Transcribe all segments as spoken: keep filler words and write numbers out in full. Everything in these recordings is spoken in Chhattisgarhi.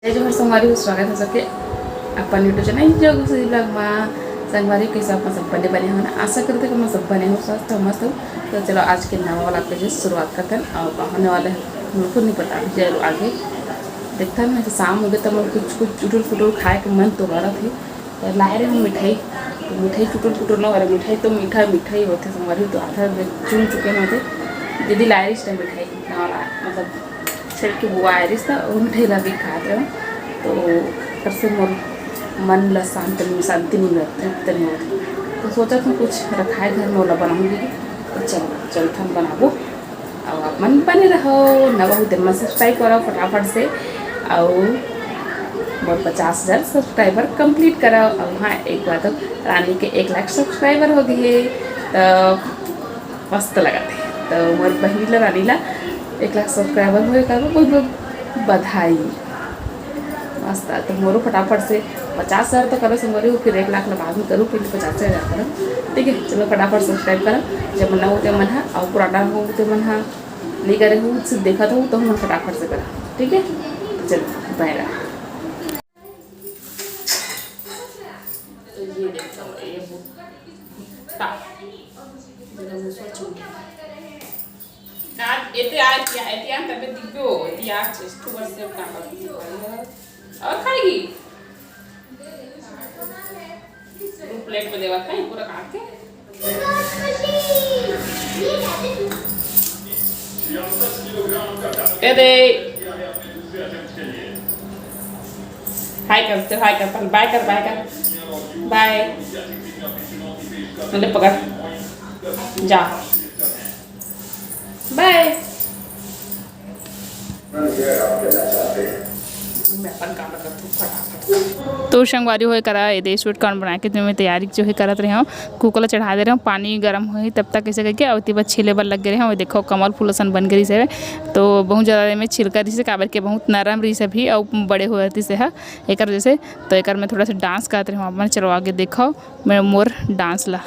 जय जोहार संगवारी हो, स्वागत है सबके अपन YouTube चैनल जो गुस्सी vlog मा। संगवारी, कैसे आप सब बने बने हो ना? आशा करते कि मैं सब बने हो, स्वस्थ हो, मस्त हो। तो चलो, आज के नवा vlog के जो शुरुआत करते हैं। और होने वाला है, मेरे को नहीं पता, चलो आगे देखते हैं। मैं तो शाम हो गया, तो मैं कुछ कुछ चुटुर फुटुर खाए के मन तो करत है। तो लाए रहे हूँ मिठाई, तो मिठाई चुटुर फुटुर ना हो रहा, मिठाई तो मीठा मीठा ही होते संगवारी, तो आधा चुन चुके होते। दीदी लाए रही मिठाई, ना, मतलब, छेल के बुआ आए रही था, वो मिठाई ला भी खात रहे। तो कर से मोर मन ला शांत, शांति नहीं मिलत, तृप्त नहीं होत। तो सोचा था कुछ रखाए घर में, ओला बनाऊंगी। तो चल, चलथन बनाबो। और आप मन बने रहो, नवा हो ते मन subscribe करो फटाफट से। और मोर पचास हजार subscriber complete करो। और हाँ, एक बात, तो रानी के एक लाख subscriber हो गए, तो मस्त लगत है। तो मोर बहिनी ला, रानी ला एक लाख subscriber होए का बहुत बहुत बधाई। मस्त। तो मोरो फटाफट से पचास हजार तो करो संगवारी हो, फिर एक लाख ला बाद में करो, पहले पचास हजार करो। ठीक है, चलो फटाफट subscribe करो। जब नवा हो ते मन हा, और पुराना हो ते मन हा, नहीं करे हो, सिर्फ देखा तो, तो हम फटाफट से करा। ठीक है, चलो, bye bye। तो ये देखो, ये भुट्टा। जरा मुसवा चुन के। आज एते आज, या, एते आज तबे दिखबो, एते आज अक्टूबर से काम करती है। और खाएगी? दो प्लेट में देवा था, पूरा काट के। दे दे। हाय कर, चल हाय कर, पहले बाय कर, बाय कर, बाय। पहले पकड़, जा, बाय। मैं अपन काम करत हूँ फटाफट। तो संगवारी हो, एकरा एदे sweet corn बना के मैं तैयारी जो है करत रहे हूँ। कुकर ला चढ़ा दे रहे हूँ, पानी गरम होही तब तक ऐसे करके, और तिबा छीले बर लग गए रहे हूँ। देखो, कमल फूल असन बन गई से, तो बहुत ज़्यादा में छिलका रही से, काबर के बहुत नरम रही से भी, और बड़े हुए रही से है एकर जैसे। तो एकर में थोड़ा सा dance करत रहे हूँ अपन। चलो आगे देखो, मैं मोर dance ला।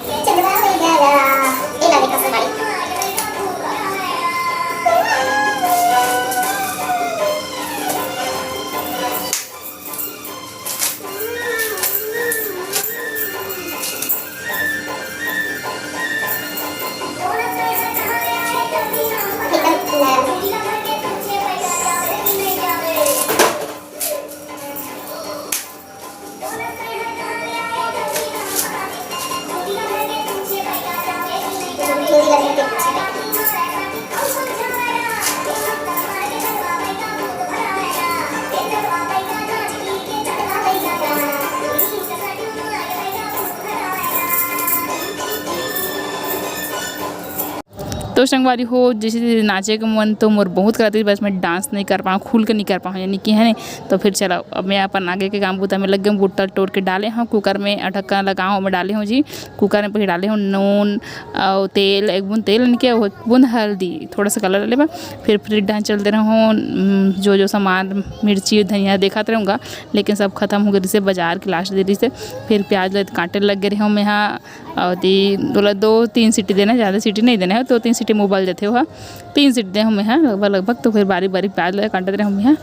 तो संगवारी हो, जैसे नाचे के मन तो मोर बहुत करत रहिस, बस मैं dance नहीं कर पाऊँ, खुल के नहीं कर पाऊँ, यानी कि, है नहीं। तो फिर चलो, अब मैं अपन आगे के काम बूता में लग गई हूँ। बूटा टोर के डाले हूँ कुकर में, ढक्कन लगाओ, मैं डाले हूँ जी। कुकर में पहले डाले हूँ नून और तेल, एक बूंद तेल, यानी कि एक बूंद हल्दी, थोड़ा सा colour ले बा। फिर फ्रिज डाल चल दे रहा हूँ, उम, जो जो सामान, मिर्ची, धनिया देखत रहूँगा, लेकिन सब खत्म हो गए, जैसे बाजार के last दे रही से। फिर प्याज ले काटे लग गए रहे हूँ मैं, हाँ। और दी, बोला दो तीन सीटी देना, ज़्यादा सीटी नहीं देना है, दो तीन सीटी में उबल जाते हो, तीन सीटी दे हमें, हाँ, लगभग लगभग। तो फिर बारीक बारीक प्याज लगा काटते रहे हमें, हाँ।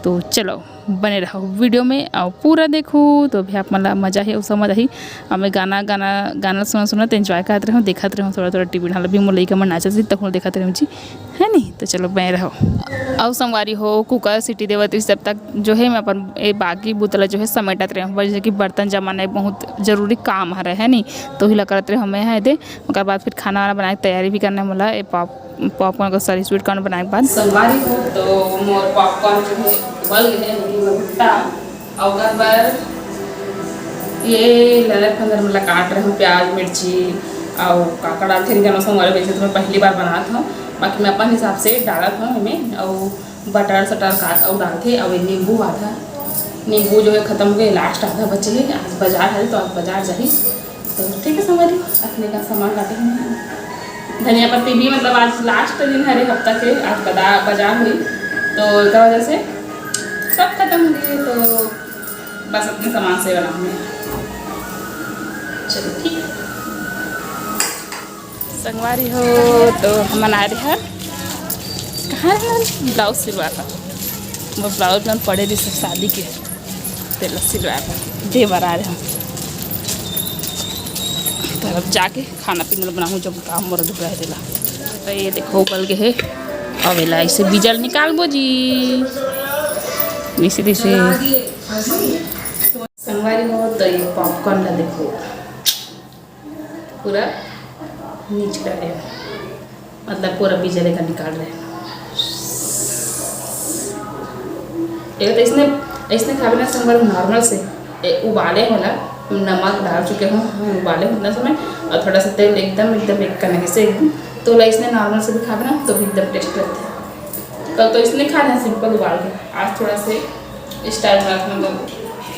तो चलो, बने रहो video में और पूरा देखो, तो अभी आप मतलब मज़ा है, वो समझ आई। और मैं गाना गाना गाना सुना सुना तो enjoy करते रहूँ, देखते रहूँ थोड़ा थोड़ा टीवी ढाल भी मोर लइका मन नाचत रही, तक देखते रहूँ जी, है नहीं। तो चलो, बने रहो। और संगवारी हो, कुकर सीटी देवत रही, तब तक जो है मैं अपन ए बाकी बुतला जो है समेटत रहे हूँ, जैसे कि बर्तन जमाना एक बहुत जरूरी काम हरे, है नहीं। तो हिला करत रहे हमें है दे, ओकर बाद फिर खाना वाना बनाए के तैयारी भी करना है मोला। ए पॉप पॉपकॉर्न को, sorry, sweet corn बनाए के बाद। संगवारी हो, तो मोर पॉपकॉर्न जो है उबल गए हैं, लेकिन मैं भुट्टा और ओकर बर ये लदर फंदर मतलब काट रहे हूँ, प्याज, मिर्ची और काका डालते हैं, जनो संगवारी, वैसे तो मैं पहली बार बनात हूँ, बाकी मैं अपन हिसाब से डालत हूँ एमे। और बटर सटर काट और डालते, और ये नींबू आधा, नींबू जो है खत्म हो गए, last आधा बचे है। आज बाजार है तो आज बाजार जाही। तो ठीक है संगवारी, अपने का सामान काटे हैं। धनिया पत्ती भी, मतलब, आज last दिन हरे हफ्ता के, आज बदा-, बाजार हुई, तो एकर वजह से सब खत्म हो गई। तो बस अपने सामान से बनाऊंगी। चलो, ठीक है। संगवारी हो, तो हमन आए रहे हन, कहाँ रहे हन? ब्लाउज सिलवा था। मोर ब्लाउज मन पड़े रहिस शादी के, तेला सिलवाए बर दे बर आ रहे हंव। त अब जाके खाना पीना ल बनाहूं, जब काम मोर अधूरा हे तेला। त ये देखो, उबल गे हे। अब एला ऐसे बीजा ल निकालबो जी, वैसे तैसे। संगवारी हो, त ये पॉपकॉर्न ला देखो, पूरा नीच कर रहे हैं, मतलब पूरा बीजा लेकर निकाल रहे हैं। एक तो इसने, इसने खावे ना संगवारी नॉर्मल से, ए, उबाले होला, नमक डाल चुके हूँ हम उबाले होला समय, और थोड़ा सा तेल एकदम, एकदम एक कनक से एकदम, तो ला इसने नॉर्मल से भी खावे ना तो भी एकदम टेस्ट लगता है। कल तो इसने खाना सिंपल उबाल के, आज थोड़ा से स्टाइल में रखना, मतलब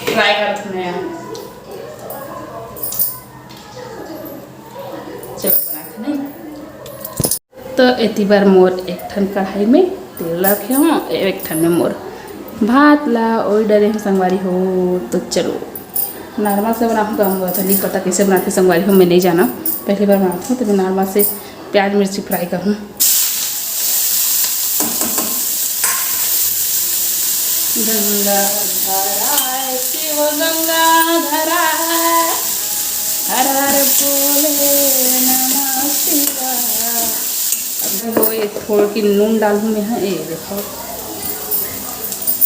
ट्राई करत हन नया। चलो बनाते हैं। तो एती बर मोर एक ठन कढ़ाई में तेल रखे हों, एक ठन में मोर भात ला ओई डरे हों संगवारी हो। तो चलो नॉर्मल से बनाहूं, तो हम तो नहीं पता कैसे बनाथे संगवारी हो, मैं नहीं जाना, पहली बार बनाथों। तो मैं नॉर्मल से प्याज मिर्ची फ्राई करहूं। गंगा धरा है, शिव गंगा धरा है, हर हर भोले नमः शिवाय। अब वो ये थोड़की नून डालहूं मैं, हाँ, ये देखो,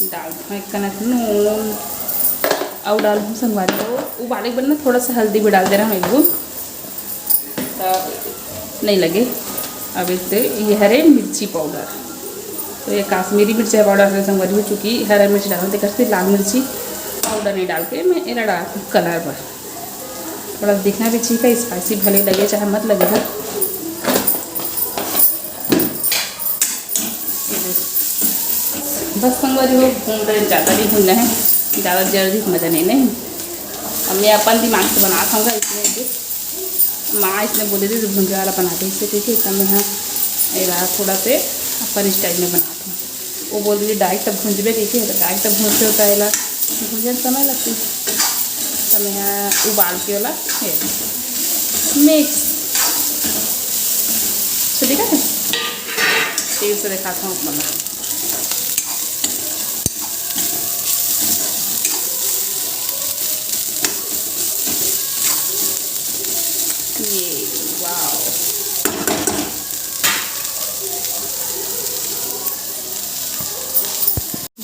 डालहूं एक कनक नून, अउ डालहूं संगवारी हो, उबाले के बाद ना थोड़ा सा हल्दी भी डाल दे रहा हूँ एक बूंद। त नहीं लगे। अब एक दे, ये हरे मिर्ची पाउडर, तो ये काश्मीरी मिर्ची पाउडर हरे संगवारी हो, चूँकि हरा मिर्ची डालना, तेकर से लाल मिर्ची पाउडर नहीं डाल के मैं एला डालत हूँ कलर बर। थोड़ा दिखना भी चाहिए, स्पाइसी भले लगे चाहे मत लगे हो। बस संगवारी हो, भून रहे, ज़्यादा नहीं भूनना है, ज़्यादा जल्दी मज़ा नहीं, नहीं। अब मैं अपन दिमाग से बनात हूँ इसमें भी। माँ इसने बोले थे, "भुंजा वाला बनाते इससे," ठीक है, तो मैं हाँ, एला थोड़ा से अपन स्टाइल में बनात हूँ। वो बोल रही, "डायरेक्ट अब भूंजबे," ठीक है, तो डायरेक्ट अब भूंजते होता है, एला भूंजन समय लगती है। तो मैं हाँ उबाल के वाला ये मिक्स, तो ठीक है, तेल से दिखाता हूँ मतलब। ये, वाओ।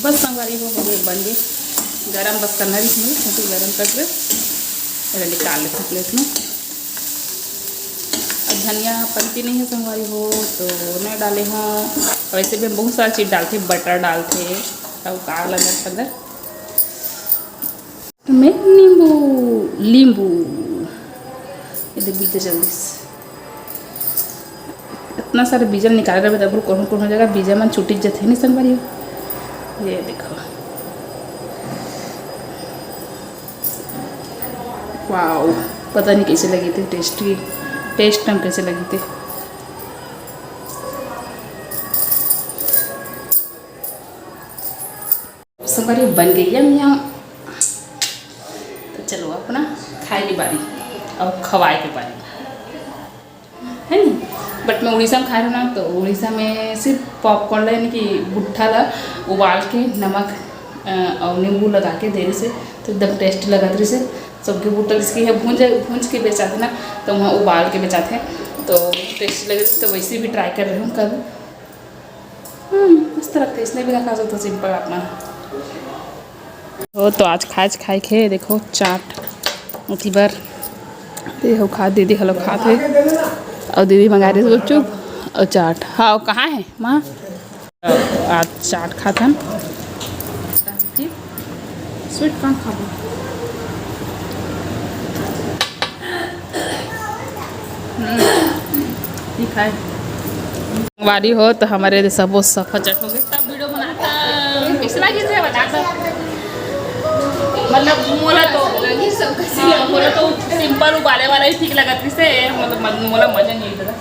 बस संगवारी हो, हो गए, बन गए। गरम बस करना भी इसमें, क्योंकि गरम कर दे। पहले निकाल लेते प्लेट में। अब धनिया पत्ती नहीं है संगवारी हो, तो नहीं डाले हों। वैसे भी हम बहुत सारा चीज़ डालते, बटर डालते, अब का लगा अंदर में नींबू, लींबू। ये दे बीजा जल्दी से। इतना सारा बीजा निकाले रहे, तब कोनो कोनो जगह बीजा मन छूटिक जथे नहीं संगवारी हो। ये देखो, वाओ, पता नहीं कैसे लगी थे, टेस्टी, टेस्ट में कैसे लगी थे। संगवारी बन गई है यहाँ। तो चलो अपना खाए के बारी और खवाए के बारी, है नी? बट मैं उड़ीसा में खाए रहूँ ना, तो उड़ीसा में सिर्फ पॉपकॉर्न ला, यानी कि भुट्टा ला उबाल के नमक, अ, और नींबू लगा के दे रही से, तो एकदम टेस्टी लगत रही से। सबके भुट्टा जिसकी है भूंज, भूंज के बेचाते ना, तो वहाँ उबाल के बेचाते हैं, तो टेस्टी लगे। तो वैसे भी ट्राई कर रही हूँ कल। हम्म, इस तरह के इसने भी ना खा सकते सिंपल आप मन। हो तो आज खाए खाए खे देखो चाट उठी बर। देखो खा दीदी हलो खात हे। और दीदी मंगा रही गुपचुप और चाट। हाँ, कहाँ है माँ? आज चाट खाथन। स्वीट कौन खाबो? हम्म, दिखाए। संगवारी हो तो हमारे सबो सफाचट हो गए। तब वीडियो बनाता, कैसे लगी से बता दो। मतलब मोला तो, हाँ, मोला तो सिंपल उबाले वाला ही ठीक लगत रहिसे, मतलब मज-, मोला मजा नहीं आता।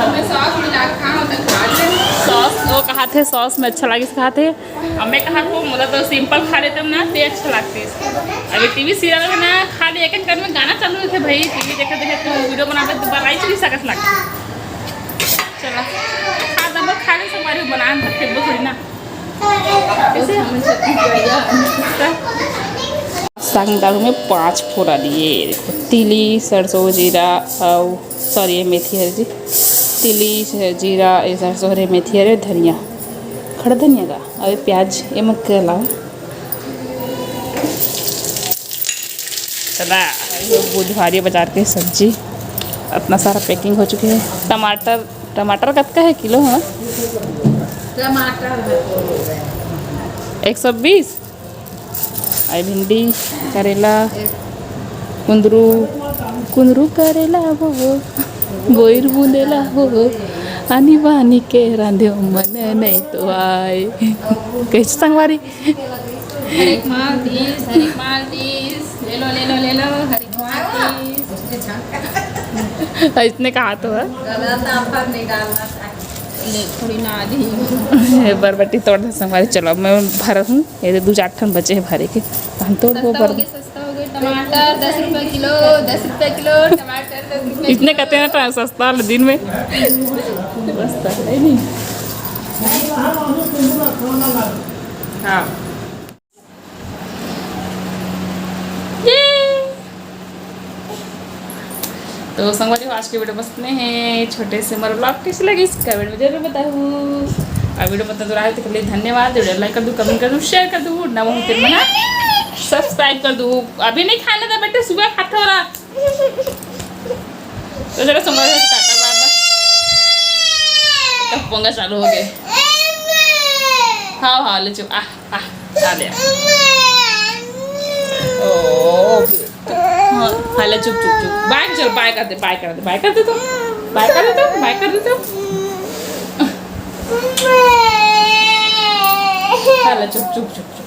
हमें सॉस मिला के खाओ तो खा ले। सॉस, वो कहा थे सॉस में अच्छा लगी से कहा थे। अब मैं कहा को मोला तो सिंपल खा लेते ना, ते अच्छा लगते। अभी टीवी सीरियल में ना खाली एक एक घर में गाना चालू रहिथे भाई, टीवी देखते देखते तो वीडियो बनावे तो बनाई नहीं सकत लगता। चला, खा दबो, खा ले, संगवारी हो, बना के फेंकबो थोड़ी ना। साग में डालूंगी पाँच फोरन, ये देखो, तिली, सरसों, जीरा, अउ सॉरी, ये मेथी हरे जी, तिली, जीरा, ये सरसों हरे, मेथी हरे, धनिया, खड़ा धनिया का, अउ ये प्याज, ये मत के अलावा। चला, ये बुधवारी बाजार के सब्जी, इतना सारा पैकिंग हो चुके हैं। टमाटर, टमाटर कतका है किलो, हाँ? टमाटर एक सौ बीस। आई भिंडी, करेला, कुंदरू, कुंदरू करेला वो, बोइर बुंदेला वो, आनी बानी के रांधे मन नहीं तो आए। कैसे संगवारी? हर एक माल तीस, हर एक माल तीस, ले लो, ले लो, ले लो, हर एक माल तीस। इसने कहा तो है। गलत ऑफर निकालना था। ले, थोड़ी ना आधी। बरबट्टी तोड़ दे संगवारी। चलो, अब मैं भरत हूँ, ये दो चार ठन बचे हैं भरे के, हम तोड़ दो सस्ता हो भर। गया, सस्ता हो गया। टमाटर दस रुपए किलो, दस रुपए किलो टमाटर, दस रुपए इसने किलो। कहते हैं ना, सस्ता वाला दिन में सस्ता है नहीं। हाँ। ये। तो संगवारी हो, आज के वीडियो बस इतने हैं। छोटे से मोर ब्लॉग कैसे लगे, इस कमेंट में जरूर बताओ। और वीडियो पसंद आए तो के लिए धन्यवाद। वीडियो लाइक कर दो, कमेंट कर दो, शेयर कर दो, नवा हो तेरे मना सब्सक्राइब कर दो। अभी नहीं खाना था बेटे, सुबह खाता हो रहा। तो चलो संगवारी हो, टाटा बाय बाय। अब पोंगा चालू हो गए। हाँ हाँ, ले चुप। आ आ, आ ले। ओ, हाँ, हाँ, ले, चुप, चुप, चुप। बाय कर, चल, बाय कर दे, बाय कर दे, बाय कर दे तो। बाय कर दे तो, बाय कर दे तो। हाँ, ले, चुप, चुप, चुप, चुप।